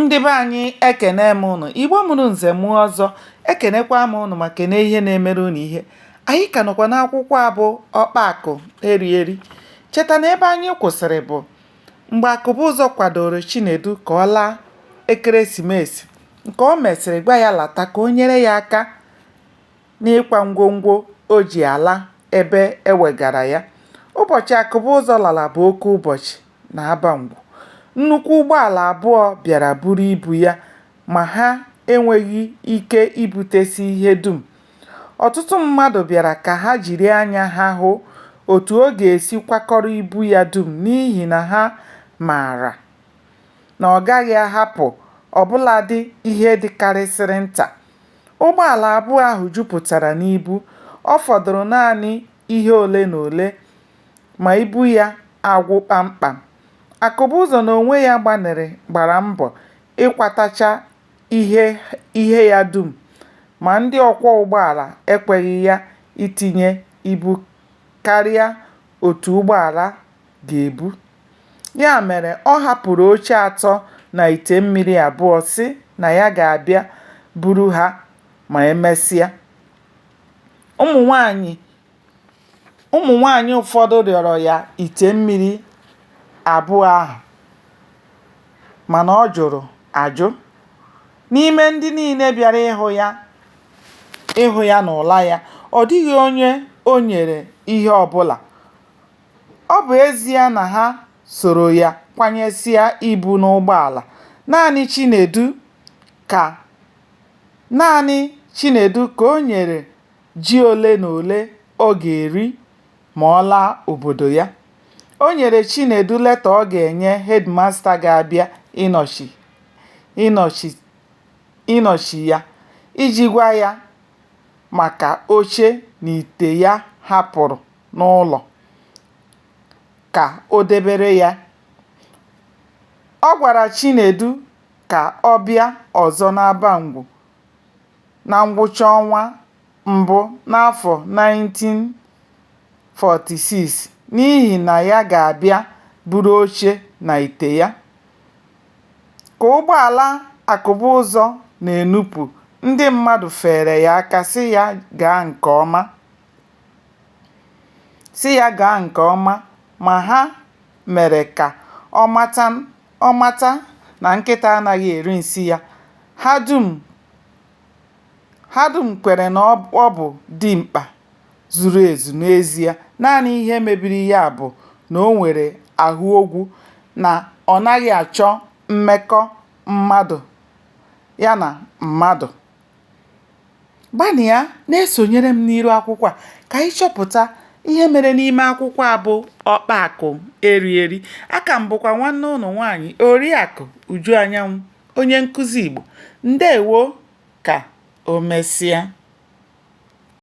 Ndị be anyị ekene m ụnụ. Igbo mụrụ nze mụọ ọzọ, ekenekwa m ụnụ ma kene ihe na-emere ụnụ ihe. Anyị ka nọkwa n'akwụkwọ a bụ Ọkpa Akụ Eri Eri. Cheta na ebe anyị kwụsịrị bụ mgbe Akụbụzọ kwadoro Chinedu ka ọ laa ekeresimesi nke o mesịrị gwa ya lata ka o nyere ya aka n'ịkwa ngwongwo o ji ala ebe e wegara ya. Ụbọchị Akụbụzọ lara bụ oke ụbọchị n'Abangwu. Nnukwu ụgbọala abụọ bịara buru ibu ya ma ha enweghị ike ibutesi ihe dum. Ọtụtụ mmadụ bịara ka ha jiri anya ha hụ otu ọ ga-esi kwakọrọ ibu ya dum n'ihi na ha maara na ọ gaghị ahapụ ọbụladị ihe dịkarịsịrị nta. Ụgbọala abụọ ahụ jupụtara n'ibu, ọ fọdụrụ naanị ihe ole na ole ma ibu ya agwụ kpamkpam. Akụbụzọ n'onwe ya gbara mbọ ịkwatacha ihe ya dum ma ndị ọkwọ ụgbọala ekweghị ya itinye ibu karịa otu ụgbọala ga-ebu. Ya mere ọ hapụrụ oche atọ na ite mmiri abụọ sị na ya ga-abịa buru ha ma e mesịa. Ụmụnwaanyị ụfọdụ rịọrọ ya ite mmiri abụọ ahụ mana ọ jụrụ ajụ. N'ime ndị niile bịara ịhụ ya n'ụla ya, ọ dịghị onye o nyere ihe ọbụla. Ọ bụ ezie na ha soro ya kwanyesịa ibu n'ụgbọala, naanị Chinedu ka o nyere ji ole na ole ọ ga-eri ma ọ laa obodo ya. O nyere Chinedu leta ọ ga-enye hedịmasta ga-abịa ịnọchi ya iji gwa ya maka oche na ite ya hapụrụ n'ụlọ ka o debere ya. Ọ gwara Chinedu ka ọ bịa ọzọ n'Abangwu na ngwụcha ọnwa mbụ n'afọ 1946 n'ihi na ya ga-abịa buru oche na ite ya. Ka ụgbọala Akụbụzọ na-enupụ, ndị mmadụ feere ya aka sị ya gaa nke ọma ma ha mere ka ọ mata na nkịta anaghị eri nsị ya. Ha dum kwere na ọ bụ dimkpa zuru ezu n'ezie, naanị ihe mebiri ya bụ na o nwere ahụ ogwu, na ọ naghị achọ mmekọ ya na mmadụ. Gbanịa na-esonyere m n'iru akwụkwọ a ka anyị chọpụta ihe mere n'ime akwụkwọ a bụ Ọkpa Akụ Eri Eri. Aka m bụkwa nwanne ụnụ nwaanyị Oriakụ Uju Anyanwụ, onye nkụzi Igbo. Ndewo ka o mesịa.